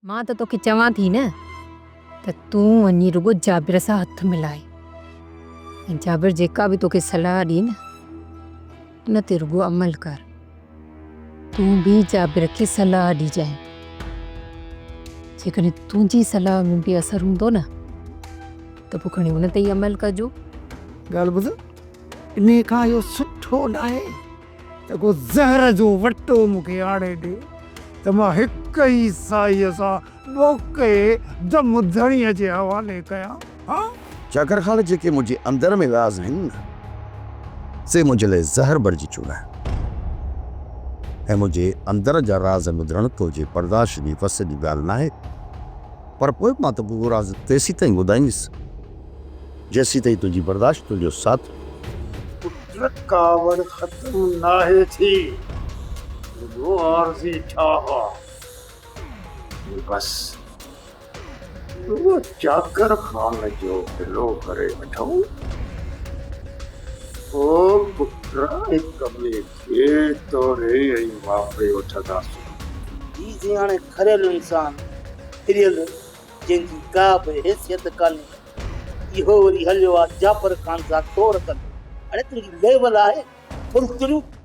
مان ته توکي چوان ٿي نه ته تون وڃي رڳو جابر سان هٿ ملاء ۽ جابر جيڪا به توکي صلاح ڏي نه ان تي رڳو عمل ڪر. تون به جابر کي صلاح ڏجانء. جيڪڏهن تنهنجي صلاح ۾ به اثر هوندو نه ته پوء کڻي ان تي ئي عمل ڪجو. ڳالهه ٻڌ، انهيء کان اهو سٺو ناهي ته ڪو زهر جو وٽو مون کي آڻي ڏي ته مان هڪ ئي ساهيء سان ڏوڪي دم ڌڻيء جي حوالي ڪيان. ها؟ چاڪر خان جيڪي منهنجي اندر ۾ راز آهن نه، سي منهنجي لاء زهر بڻجي چڪا آهن ۽ منهنجي اندر جا راز ٻڌڻ تنهنجي برداشت جي وس جي ڳالهه ناهي. پر پوء به مان توکي اهو راز تيسيتائين ٻڌائيندس، جيسيتائين تنهنجي برداشت تنهنجو ساٿ پٽ ڪاوڙ ختم ناهي ٿي، رڳو عارضي ٺاهه آ. بس رڳو چاڪر خان جو بلو ڀري وٺون، پوء پٽ هڪ ٻئي کي توري ۽ واپري وٺنداسون. هي جياڻي کريل انسان، ڦريل، جنهن جي ڪا به حيثيت ڪانهي. اهو وري هليو آ جعفر خان سان تور ڪندو. اڙي تنهنجي ليول آهي ٿرٿريون.